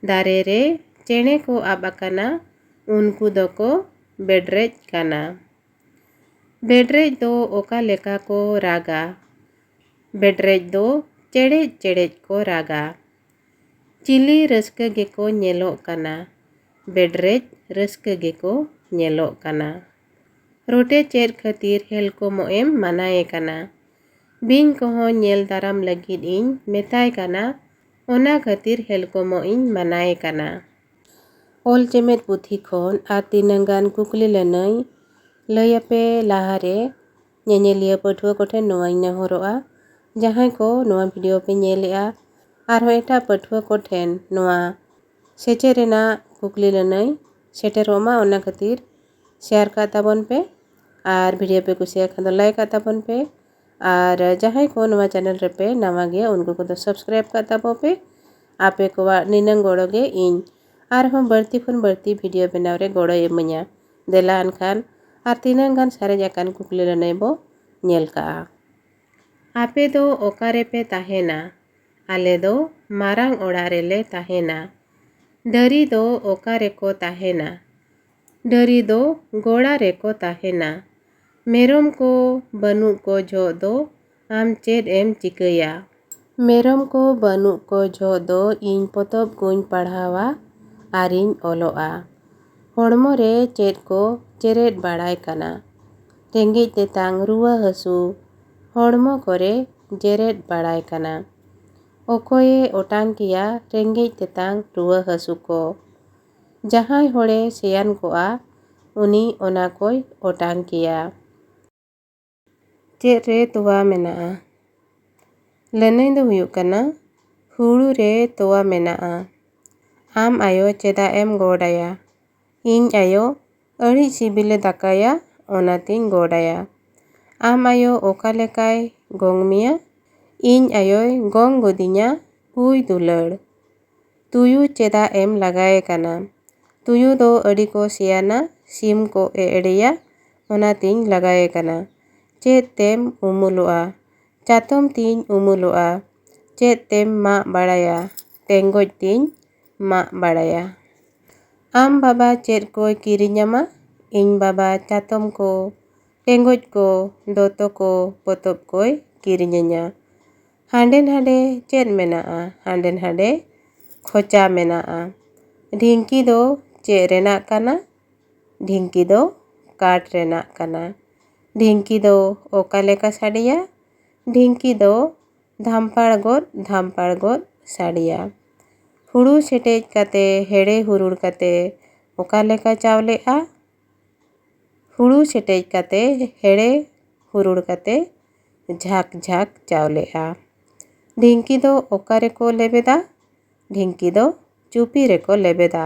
ᱫᱟᱨᱮ ᱨᱮ ᱪᱮᱬᱮ ᱠᱚ ᱟᱵ ᱟᱠᱟᱱᱟ, ᱩᱱᱠᱩ ᱫᱚᱠᱚ ᱵᱮᱰᱨᱮᱡ ᱠᱟᱱᱟ᱾ ᱵᱮᱰᱨᱮᱡ ᱫᱚ ᱚᱠᱟ ᱞᱮᱠᱟ ᱠᱚ ᱨᱟᱜᱟ? ᱵᱮᱰᱨᱮᱡ ᱫᱚ ᱪᱮᱲᱮᱡ ᱪᱮᱲᱮᱡ ᱠᱚ ᱨᱟᱜᱟ᱾ ᱪᱤᱞᱤ ᱨᱟᱹᱥᱠᱟᱹ ᱜᱮᱠᱚ ᱧᱮᱞᱚᱜ ᱠᱟᱱᱟ? ᱵᱮᱰᱨᱮᱡ ᱨᱟᱹᱥᱠᱟᱹ ᱜᱮᱠᱚ ᱧᱮᱞᱚᱜ ᱠᱟᱱᱟ᱾ ᱨᱚᱴᱮ ᱪᱮᱫ ᱠᱷᱟᱹᱛᱤᱨ ᱦᱮᱞᱠᱚᱢᱚᱜ ᱮᱢ ᱢᱟᱱᱟᱭᱮ ᱠᱟᱱᱟ? ᱵᱤᱧ ᱠᱚᱦᱚᱸ ᱧᱮᱞ ᱫᱟᱨᱟᱢ ᱞᱟᱹᱜᱤᱫ ᱤᱧ ᱢᱮᱛᱟᱭ ᱠᱟᱱᱟ, ᱚᱱᱟ ᱠᱷᱟᱹᱛᱤᱨ ᱦᱮᱞᱠᱚᱢᱚᱜ ᱤᱧ ᱢᱟᱱᱟᱭᱮ ᱠᱟᱱᱟ᱾ ᱚᱞ ᱪᱮᱢᱮᱫ ᱯᱩᱛᱷᱤ ᱠᱷᱚᱱ ᱟᱨ ᱛᱤᱱᱟᱹᱝ ᱜᱟᱱ ᱠᱩᱠᱞᱤ ᱞᱟᱹᱱᱟᱹᱭ ᱞᱟᱹᱭ ᱟᱯᱮ ᱞᱟᱦᱟᱨᱮ ᱧᱮᱧᱮᱞᱤᱭᱟᱹ ᱯᱟᱹᱴᱷᱩᱣᱟᱹ ᱠᱚᱴᱷᱮᱱ ᱱᱚᱣᱟᱧ ᱱᱮᱦᱚᱨᱚᱜᱼᱟ, ᱡᱟᱦᱟᱸᱭ ᱠᱚ ᱱᱚᱣᱟ ᱵᱷᱤᱰᱤᱭᱳ ᱯᱮ ᱧᱮᱞᱮᱜᱼᱟ, ᱟᱨᱦᱚᱸ ᱮᱴᱟᱜ ᱯᱟᱹᱴᱷᱩᱣᱟᱹ ᱠᱚᱴᱷᱮᱱ ᱱᱚᱣᱟ ᱥᱮᱪᱮᱫ ᱨᱮᱱᱟᱜ ᱠᱩᱠᱞᱤ ᱞᱟᱹᱱᱟᱹᱭ ᱥᱮᱴᱮᱨᱚᱜ ᱢᱟ, ᱚᱱᱟ ᱠᱷᱟᱹᱛᱤᱨ ᱥᱮᱭᱟᱨ ᱠᱟᱜ ᱛᱟᱵᱚᱱ ᱯᱮ ᱟᱨ ᱵᱷᱤᱰᱤᱭᱳ ᱯᱮ ᱠᱩᱥᱤᱭᱟᱜ ᱠᱷᱟᱱ ᱫᱚ ᱞᱟᱭᱤᱠ ᱠᱟᱜ ᱛᱟᱵᱚᱱ ᱯᱮ᱾ ᱟᱨ ᱡᱟᱦᱟᱸᱭ ᱠᱚ ᱱᱚᱣᱟ ᱪᱮᱱᱮᱞ ᱨᱮᱯᱮ ᱱᱟᱣᱟ ᱜᱮᱭᱟ, ᱩᱱᱠᱩ ᱠᱚᱫᱚ ᱥᱟᱵᱥᱠᱨᱟᱭᱤᱵ ᱠᱟᱜ ᱛᱟᱵᱚ ᱯᱮ᱾ ᱟᱯᱮ ᱠᱚᱣᱟᱜ ᱱᱤᱱᱟᱹᱝ ᱜᱚᱲᱚ ᱜᱮ ᱤᱧ ᱟᱨᱦᱚᱸ ᱵᱟᱹᱲᱛᱤ ᱠᱷᱚᱱ ᱵᱟᱹᱲᱛᱤ ᱵᱷᱤᱰᱤᱭᱳ ᱵᱮᱱᱟᱣ ᱨᱮ ᱜᱚᱲᱚᱭ ᱤᱢᱟᱹᱧᱟ᱾ ᱫᱮᱞᱟ ᱮᱱᱠᱷᱟᱱ ᱟᱨ ᱛᱤᱱᱟᱹᱝ ᱜᱟᱱ ᱥᱟᱨᱮᱡ ᱟᱠᱟᱱ ᱠᱩᱠᱞᱤ ᱞᱟᱹᱱᱟᱹᱭ ᱵᱚ ᱧᱮᱞ ᱠᱟᱜᱼᱟ᱾ ᱟᱯᱮ ᱫᱚ ᱚᱠᱟ ᱨᱮᱯᱮ ᱛᱟᱦᱮᱱᱟ? ᱟᱞᱮ ᱫᱚ ᱢᱟᱨᱟᱝ ᱚᱲᱟᱜ ᱨᱮᱞᱮ ᱛᱟᱦᱮᱱᱟ᱾ ᱰᱟᱹᱨᱤ ᱫᱚ ᱚᱠᱟ ᱨᱮᱠᱚ ᱛᱟᱦᱮᱱᱟ? ᱰᱟᱹᱨᱤ ᱫᱚ ᱜᱚᱲᱟ ᱨᱮᱠᱚ ᱛᱟᱦᱮᱱᱟ᱾ ᱢᱮᱨᱚᱢ ᱠᱚ ᱵᱟᱹᱱᱩᱜ ᱠᱚ ᱡᱚᱦᱚᱜ ᱫᱚ ᱟᱢ ᱪᱮᱫ ᱮᱢ ᱪᱤᱠᱟᱹᱭᱟ? ᱢᱮᱨᱚᱢ ᱠᱚ ᱵᱟᱹᱱᱩᱜ ᱠᱚ ᱡᱚᱦᱚᱜ ᱫᱚ ᱤᱧ ᱯᱚᱛᱚᱵ ᱠᱚᱧ ᱯᱟᱲᱦᱟᱣᱟ ᱟᱨᱤᱧ ᱚᱞᱚᱜᱼᱟ᱾ ᱦᱚᱲᱢᱚ ᱨᱮ ᱪᱮᱫ ᱠᱚ ᱪᱮᱨᱮᱫ ᱵᱟᱲᱟᱭ ᱠᱟᱱᱟ? ᱨᱮᱸᱜᱮᱡ ᱛᱮᱛᱟᱝ, ᱨᱩᱣᱟᱹ ᱦᱟᱹᱥᱩ, ᱦᱚᱲᱢᱚ ᱠᱚᱨᱮ ᱡᱮᱨᱮᱫ ᱵᱟᱲᱟᱭ ᱠᱟᱱᱟ᱾ ᱚᱠᱚᱭᱮ ᱚᱴᱟᱝ ᱠᱮᱭᱟ ᱨᱮᱸᱜᱮᱡ ᱛᱮᱛᱟᱝ, ᱨᱩᱣᱟᱹ ᱦᱟᱹᱥᱩ ᱠᱚ? ᱡᱟᱦᱟᱸᱭ ᱦᱚᱲᱮ ᱥᱮᱭᱟᱱ ᱠᱚᱜᱼᱟ, ᱩᱱᱤ ᱚᱱᱟ ᱠᱚᱭ ᱚᱴᱟᱝ ᱠᱮᱭᱟ᱾ ᱪᱮᱫ ᱨᱮ ᱛᱚᱣᱟ ᱢᱮᱱᱟᱜᱼᱟ? ᱞᱟᱹᱱᱟᱹᱭ ᱫᱚ ᱦᱩᱭᱩᱜ ᱠᱟᱱᱟ, ᱦᱩᱲᱩ ᱨᱮ ᱛᱚᱣᱟ ᱢᱮᱱᱟᱜᱼᱟ᱾ ᱟᱢ ᱟᱭᱳ ᱪᱮᱫᱟᱜ ᱮᱢ ᱜᱚᱰ ᱟᱭᱟ? ᱤᱧ ᱟᱭᱳ ᱟᱹᱰᱤ ᱥᱤᱵᱤᱞᱮ ᱫᱟᱠᱟᱭᱟ, ᱚᱱᱟᱛᱤᱧ ᱜᱚᱰ ᱟᱭᱟ᱾ ᱟᱢ ᱟᱭᱳ ᱚᱠᱟ ᱞᱮᱠᱟᱭ ᱜᱚᱝ ᱢᱮᱭᱟ? ᱤᱧ ᱟᱭᱳᱭ ᱜᱚᱝ ᱜᱚᱫᱤᱧᱟ, ᱦᱩᱭ ᱫᱩᱞᱟᱹᱲ᱾ ᱛᱩᱭᱩ ᱪᱮᱫᱟᱜ ᱮᱢ ᱞᱟᱜᱟᱭᱮ ᱠᱟᱱᱟ? ᱛᱩᱭᱩ ᱫᱚ ᱟᱹᱰᱤ ᱠᱚ ᱥᱮᱭᱟᱱᱟ, ᱥᱤᱢ ᱠᱚ ᱮᱲᱮᱭᱟ, ᱚᱱᱟᱛᱤᱧ ᱞᱟᱜᱟᱭᱮ ᱠᱟᱱᱟ᱾ ᱪᱮᱫ ᱛᱮᱢ ᱩᱢᱩᱞᱚᱜᱼᱟ? ᱪᱟᱛᱚᱢ ᱛᱤᱧ ᱩᱢᱩᱞᱚᱜᱼᱟ᱾ ᱪᱮᱫ ᱛᱮᱢ ᱢᱟᱜ ᱵᱟᱲᱟᱭᱟ? ᱴᱮᱸᱜᱚᱡ ᱛᱤᱧ ᱢᱟᱜ ᱵᱟᱲᱟᱭᱟ᱾ ᱟᱢ ᱵᱟᱵᱟ ᱪᱮᱫ ᱠᱚᱭ ᱠᱤᱨᱤᱧᱟᱢᱟ? ᱤᱧ ᱵᱟᱵᱟ ᱪᱟᱛᱚᱢ ᱠᱚ, ᱴᱮᱸᱜᱚᱡ ᱠᱚ, ᱫᱚᱛᱚ ᱠᱚ, ᱯᱚᱛᱚᱵ ᱠᱚᱭ ᱠᱤᱨᱤᱧᱟᱹᱧᱟ᱾ ᱦᱟᱸᱰᱮ ᱱᱟᱰᱮ ᱪᱮᱫ ᱢᱮᱱᱟᱜᱼᱟ? ᱦᱟᱸᱰᱮ ᱱᱟᱰᱮ ᱠᱷᱚᱪᱟ ᱢᱮᱱᱟᱜᱼᱟ᱾ ᱰᱷᱤᱝᱠᱤ ᱫᱚ ᱪᱮᱫ ᱨᱮᱱᱟᱜ ᱠᱟᱱᱟ? ᱰᱷᱤᱝᱠᱤ ᱫᱚ ᱠᱟᱴ ᱨᱮᱱᱟᱜ ᱠᱟᱱᱟ᱾ ᱰᱷᱤᱝᱠᱤ ᱫᱚ ᱚᱠᱟ ᱞᱮᱠᱟ ᱥᱟᱰᱮᱭᱟ? ᱰᱷᱤᱝᱠᱤ ᱫᱚ ᱫᱷᱟᱢᱯᱟᱲ ᱜᱚᱫ ᱫᱷᱟᱢᱯᱟᱲ ᱜᱚᱫ ᱥᱟᱰᱮᱭᱟ᱾ ᱦᱩᱲᱩ ᱥᱮᱴᱮᱡ ᱠᱟᱛᱮ, ᱦᱮᱲᱮ ᱦᱩᱨᱩᱲ ᱠᱟᱛᱮ ᱚᱠᱟ ᱞᱮᱠᱟ ᱪᱟᱣᱞᱮᱜᱼᱟ? ᱦᱩᱲᱩ ᱥᱮᱴᱮᱡ ᱠᱟᱛᱮ, ᱦᱮᱲᱮ ᱦᱩᱨᱩᱲ ᱠᱟᱛᱮ ᱡᱷᱟᱠ ᱡᱷᱟᱠ ᱪᱟᱣᱞᱮᱜᱼᱟ᱾ ᱰᱷᱤᱝᱠᱤ ᱫᱚ ᱚᱠᱟ ᱨᱮᱠᱚ ᱞᱮᱵᱮᱫᱟ? ᱰᱷᱤᱝᱠᱤ ᱫᱚ ᱪᱩᱯᱤ ᱨᱮᱠᱚ ᱞᱮᱵᱮᱫᱟ᱾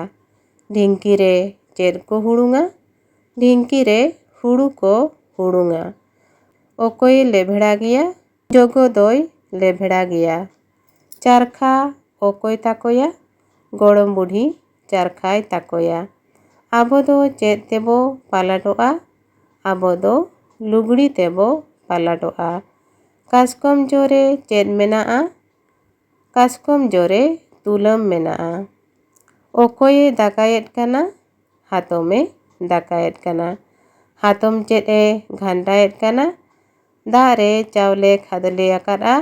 ᱰᱷᱤᱝᱠᱤ ᱨᱮ ᱪᱮᱫ ᱠᱚ ᱦᱩᱲᱩᱝᱟ? ᱰᱷᱤᱝᱠᱤ ᱨᱮ ᱦᱩᱲᱩ ᱠᱚ ᱦᱩᱲᱩᱝᱟ᱾ ᱚᱠᱚᱭᱮ ᱞᱮᱵᱷᱲᱟ ᱜᱮᱭᱟ? ᱡᱚᱜᱚ ᱫᱚᱭ ᱞᱮᱵᱷᱲᱟ ᱜᱮᱭᱟ᱾ ᱪᱟᱨᱠᱷᱟ ᱚᱠᱚᱭ ᱛᱟᱠᱚᱭᱟ? ᱜᱚᱲᱚᱢ ᱵᱩᱰᱷᱤ ᱪᱟᱨᱠᱷᱟᱭ ᱛᱟᱠᱚᱭᱟ᱾ ᱟᱵᱚ ᱫᱚ ᱪᱮᱫ ᱛᱮᱵᱚ ᱯᱟᱞᱟᱴᱚᱜᱼᱟ? ᱟᱵᱚ ᱫᱚ ᱞᱩᱜᱽᱲᱤ ᱛᱮᱵᱚ ᱯᱟᱞᱟᱴᱚᱜᱼᱟ᱾ ᱠᱟᱥᱠᱚᱢ ᱡᱚ ᱨᱮ ᱪᱮᱫ ᱢᱮᱱᱟᱜᱼᱟ? ᱠᱟᱥᱠᱚᱢ ᱡᱚ ᱨᱮ ᱛᱩᱞᱟᱹᱢ ᱢᱮᱱᱟᱜᱼᱟ᱾ ᱚᱠᱚᱭᱮ ᱫᱟᱠᱟᱭᱮᱫ ᱠᱟᱱᱟ? ᱦᱟᱛᱚᱢᱮ ᱫᱟᱠᱟᱭᱮᱫ ᱠᱟᱱᱟ᱾ ᱦᱟᱛᱚᱢ ᱪᱮᱫ ᱮ ᱜᱷᱟᱱᱴᱟᱭᱮᱫ ᱠᱟᱱᱟ? ᱫᱟᱜ ᱨᱮ ᱪᱟᱣᱞᱮ ᱠᱷᱟᱫᱽᱞᱮ ᱟᱠᱟᱫᱼᱟ,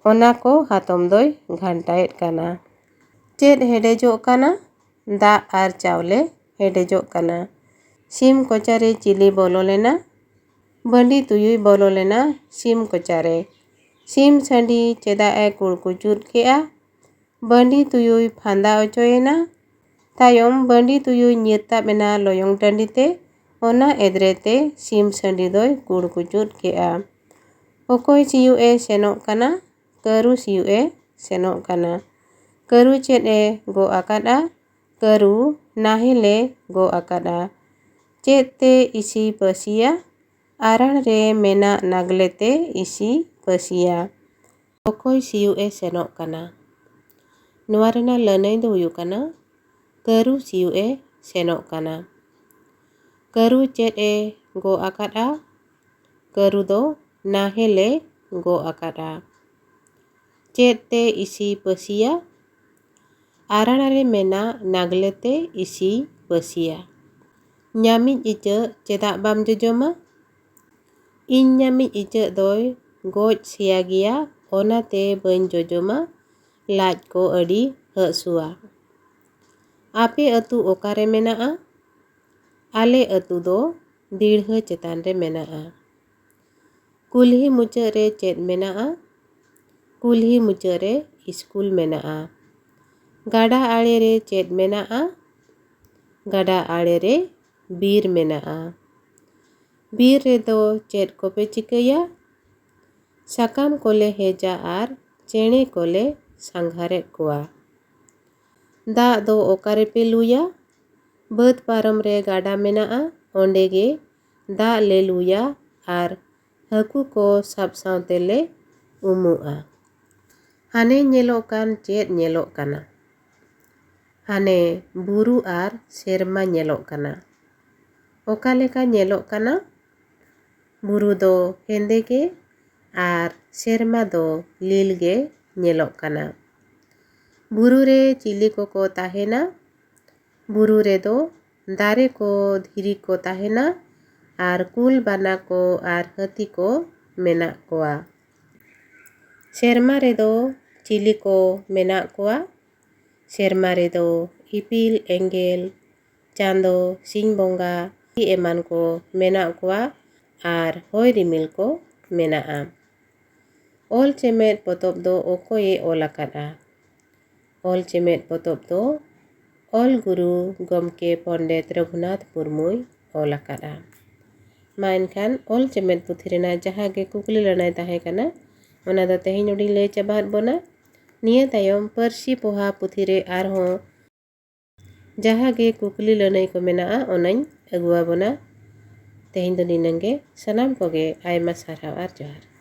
ᱚᱱᱟ ᱠᱚ ᱦᱟᱛᱚᱢ ᱫᱚᱭ ᱜᱷᱟᱱᱴᱟᱭᱮᱫ ᱠᱟᱱᱟ᱾ ᱪᱮᱫ ᱦᱮᱰᱮᱡᱚᱜ ᱠᱟᱱᱟ? ᱫᱟᱜ ᱟᱨ ᱪᱟᱣᱞᱮ ᱦᱮᱰᱮᱡᱚᱜ ᱠᱟᱱᱟ᱾ ᱥᱤᱢ ᱠᱚᱪᱟᱨᱮ ᱪᱤᱞᱤ ᱵᱚᱞᱚ ᱞᱮᱱᱟ? ᱵᱟᱺᱰᱤ ᱛᱩᱭᱩᱭ ᱵᱚᱞᱚ ᱞᱮᱱᱟ ᱥᱤᱢ ᱠᱚᱪᱟᱨᱮ᱾ ᱥᱤᱢ ᱥᱟᱺᱰᱤ ᱪᱮᱫᱟᱜ ᱮ ᱠᱩᱲᱠᱩᱪᱩᱫ ᱠᱮᱜᱼᱟ? ᱵᱟᱺᱰᱤ ᱛᱩᱭᱩᱭ ᱯᱷᱟᱸᱫᱟ ᱚᱪᱚᱭᱮᱱᱟ᱾ ᱛᱟᱭᱚᱢ ᱵᱟᱺᱰᱤ ᱛᱩᱭᱩᱭ ᱧᱤᱨ ᱛᱟᱵ ᱮᱱᱟ ᱞᱚᱭᱚᱝ ᱴᱟᱺᱰᱤ ᱛᱮ᱾ ᱚᱱᱟ ᱮᱫᱽᱨᱮ ᱛᱮ ᱥᱤᱢ ᱥᱟᱺᱰᱤ ᱫᱚᱭ ᱠᱩᱲᱠᱩᱪᱩᱫ ᱠᱮᱜᱼᱟ᱾ ᱚᱠᱚᱭ ᱥᱤᱭᱳᱜ ᱮ ᱥᱮᱱᱚᱜ ᱠᱟᱱᱟ? ᱠᱟᱹᱨᱩ ᱥᱤᱭᱳᱜ ᱮ ᱥᱮᱱᱚᱜ ᱠᱟᱱᱟ᱾ ᱠᱟᱹᱨᱩ ᱪᱮᱫ ᱮ ᱜᱚᱜ ᱟᱠᱟᱫᱼᱟ? ᱠᱟᱹᱨᱩ ᱱᱟᱦᱮᱞ ᱮ ᱜᱚᱜ ᱟᱠᱟᱫᱼᱟ᱾ ᱪᱮᱫ ᱛᱮ ᱤᱥᱤ ᱯᱟᱹᱥᱤᱭᱟ? ᱟᱨᱟᱬ ᱨᱮ ᱢᱮᱱᱟᱜ ᱱᱟᱜᱽᱞᱮ ᱛᱮ ᱤᱥᱤ ᱯᱟᱹᱥᱤᱭᱟ᱾ ᱚᱠᱚᱭ ᱥᱤᱭᱳᱜ ᱮ ᱥᱮᱱᱚᱜ ᱠᱟᱱᱟ? ᱱᱚᱣᱟ ᱨᱮᱱᱟᱜ ᱞᱟᱹᱱᱟᱹᱭ ᱫᱚ ᱦᱩᱭᱩᱜ ᱠᱟᱱᱟ, ᱠᱟᱹᱨᱩ ᱥᱤᱭᱳᱜ ᱮ ᱥᱮᱱᱚᱜ ᱠᱟᱱᱟ᱾ ᱠᱟᱹᱨᱩ ᱪᱮᱫ ᱮ ᱜᱚᱜ ᱟᱠᱟᱫᱼᱟ᱾ ᱠᱟᱹᱨᱩ ᱫᱚ ᱱᱟᱦᱮᱞᱮ ᱜᱚᱜ ᱟᱠᱟᱫᱼᱟ᱾ ᱪᱮᱫ ᱛᱮ ᱤᱥᱤ ᱯᱟᱹᱥᱤᱭᱟ? ᱟᱨᱟᱬᱟ ᱨᱮ ᱢᱮᱱᱟᱜ ᱱᱟᱜᱽᱞᱮ ᱛᱮ ᱤᱥᱤ ᱯᱟᱹᱥᱤᱭᱟ᱾ ᱧᱟᱢᱤᱡ ᱤᱪᱟᱹᱜ ᱪᱮᱫᱟᱜ ᱵᱟᱢ ᱡᱚᱡᱚᱢᱟ? ᱤᱧ ᱧᱟᱢᱤᱡ ᱤᱪᱟᱹᱜ ᱫᱚᱭ ᱜᱚᱡ ᱥᱮᱭᱟ ᱜᱮᱭᱟ, ᱚᱱᱟᱛᱮ ᱵᱟᱹᱧ ᱡᱚᱡᱚᱢᱟ, ᱞᱟᱡ ᱠᱚ ᱟᱹᱰᱤ ᱦᱟᱹᱥᱩᱣᱟ᱾ ᱟᱯᱮ ᱟᱹᱛᱩ ᱚᱠᱟᱨᱮ ᱢᱮᱱᱟᱜᱼᱟ? ᱟᱞᱮ ᱟᱹᱛᱩ ᱫᱚ ᱫᱤᱲᱦᱟᱹ ᱪᱮᱛᱟᱱ ᱨᱮ ᱢᱮᱱᱟᱜᱼᱟ᱾ ᱠᱩᱞᱦᱤ ᱢᱩᱪᱟᱹᱫ ᱨᱮ ᱪᱮᱫ ᱢᱮᱱᱟᱜᱼᱟ? ᱠᱩᱞᱦᱤ ᱢᱩᱪᱟᱹᱫ ᱨᱮ ᱤᱥᱠᱩᱞ ᱢᱮᱱᱟᱜᱼᱟ᱾ ᱜᱟᱰᱟ ᱟᱲᱮ ᱨᱮ ᱪᱮᱫ ᱢᱮᱱᱟᱜᱼᱟ? ᱜᱟᱰᱟ ᱟᱲᱮ ᱨᱮ ᱵᱤᱨ ᱢᱮᱱᱟᱜᱼᱟ᱾ ᱵᱤᱨ ᱨᱮᱫᱚ ᱪᱮᱫ ᱠᱚᱯᱮ ᱪᱤᱠᱟᱹᱭᱟ? ᱥᱟᱠᱟᱢ ᱠᱚᱞᱮ ᱦᱮᱡᱟ ᱟᱨ ᱪᱮᱬᱮ ᱠᱚᱞᱮ ᱥᱟᱸᱜᱷᱟᱨᱮᱫ ᱠᱚᱣᱟ᱾ ᱫᱟᱜ ᱫᱚ ᱚᱠᱟ ᱨᱮᱯᱮ ᱞᱩᱭᱟ? ᱵᱟᱹᱫᱽ ᱯᱟᱨᱚᱢ ᱨᱮ ᱜᱟᱰᱟ ᱢᱮᱱᱟᱜᱼᱟ, ᱚᱸᱰᱮ ᱜᱮ ᱫᱟᱜ ᱞᱮ ᱞᱩᱭᱟ ᱟᱨ ᱦᱟᱹᱠᱩ ᱠᱚ ᱥᱟᱵ ᱥᱟᱶ ᱛᱮᱞᱮ ᱩᱢᱩᱜᱼᱟ᱾ ᱦᱟᱱᱮ ᱧᱮᱞᱚᱜ ᱠᱟᱱ ᱪᱮᱫ ᱧᱮᱞᱚᱜ ᱠᱟᱱᱟ? ᱦᱟᱱᱮ ᱵᱩᱨᱩ ᱟᱨ ᱥᱮᱨᱢᱟ ᱧᱮᱞᱚᱜ ᱠᱟᱱᱟ᱾ ᱚᱠᱟ ᱞᱮᱠᱟ ᱧᱮᱞᱚᱜ ᱠᱟᱱᱟ? ᱵᱩᱨᱩ ᱫᱚ ᱦᱮᱸᱫᱮ ᱜᱮ ᱟᱨ ᱥᱮᱨᱢᱟ ᱫᱚ ᱞᱤᱞ ᱜᱮ ᱧᱮᱞᱚᱜ ᱠᱟᱱᱟ᱾ ᱵᱩᱨᱩ ᱨᱮ ᱪᱤᱞᱤ ᱠᱚᱠᱚ ᱛᱟᱦᱮᱱᱟ? ᱵᱩᱨᱩ ᱨᱮᱫᱚ ᱫᱟᱨᱮ ᱠᱚ, ᱫᱷᱤᱨᱤ ᱠᱚ ᱛᱟᱦᱮᱱᱟ ᱟᱨ ᱠᱩᱞ, ᱵᱟᱱᱟ ᱠᱚ ᱟᱨ ᱦᱟᱹᱛᱤ ᱠᱚ ᱢᱮᱱᱟᱜ ᱠᱚᱣᱟ᱾ ᱥᱮᱨᱢᱟ ᱨᱮᱫᱚ ᱪᱤᱞᱤ ᱠᱚ ᱢᱮᱱᱟᱜ ᱠᱚᱣᱟ? ᱥᱮᱨᱢᱟ ᱨᱮᱫᱚ ᱤᱯᱤᱞ, ᱮᱸᱜᱮᱞ, ᱪᱟᱸᱫᱚ, ᱥᱤᱧ ᱵᱚᱸᱜᱟ, ᱮᱢᱟᱱ ᱠᱚ ᱢᱮᱱᱟᱜ ᱠᱚᱣᱟ ᱟᱨ ᱦᱚᱭ ᱨᱤᱢᱤᱞ ᱠᱚ ᱢᱮᱱᱟᱜᱼᱟ᱾ ᱚᱞ ᱪᱮᱢᱮᱫ ᱯᱚᱛᱚᱵ ᱫᱚ ᱚᱠᱚᱭᱮ ᱚᱞ ᱟᱠᱟᱫᱼᱟ? ᱚᱞ ᱪᱮᱢᱮᱫ ᱯᱚᱛᱚᱵ ᱫᱚ ᱚᱞ ᱜᱩᱨᱩ ᱜᱚᱢᱠᱮ ᱯᱚᱱᱰᱤᱛ ᱨᱚᱜᱷᱩᱱᱟᱛᱷ ᱢᱩᱨᱢᱩᱭ ᱚᱞ ᱟᱠᱟᱫᱼᱟ᱾ ᱢᱟ ᱮᱱᱠᱷᱟᱱ ᱚᱞ ᱪᱮᱢᱮᱫ ᱯᱩᱛᱷᱤ ᱨᱮᱱᱟᱜ ᱡᱟᱦᱟᱸ ᱜᱮ ᱠᱩᱠᱞᱤ ᱞᱟᱹᱱᱟᱹᱭ ᱛᱟᱦᱮᱸ ᱠᱟᱱᱟ, ᱚᱱᱟ ᱫᱚ ᱛᱮᱦᱮᱧ ᱱᱚᱰᱮᱧ ᱞᱟᱹᱭ ᱪᱟᱵᱟᱦᱟᱫ ᱵᱚᱱᱟ᱾ ᱱᱤᱭᱟᱹ ᱛᱟᱭᱚᱢ ᱯᱟᱹᱨᱥᱤ ᱯᱚᱦᱟ ᱯᱩᱛᱷᱤ ᱨᱮ ᱟᱨᱦᱚᱸ ᱡᱟᱦᱟᱸ ᱜᱮ ᱠᱩᱠᱞᱤ ᱞᱟᱹᱱᱟᱹᱭ ᱠᱚ ᱢᱮᱱᱟᱜᱼᱟ, ᱚᱱᱟᱧ ᱟᱹᱜᱩᱣᱟᱵᱚᱱᱟ᱾ ᱛᱮᱦᱮᱧ ᱫᱚ ᱱᱤᱱᱟᱹᱝ ᱜᱮ᱾ ᱥᱟᱱᱟᱢ ᱠᱚᱜᱮ ᱟᱭᱢᱟ ᱥᱟᱨᱦᱟᱣ ᱟᱨ ᱡᱚᱦᱟᱨ᱾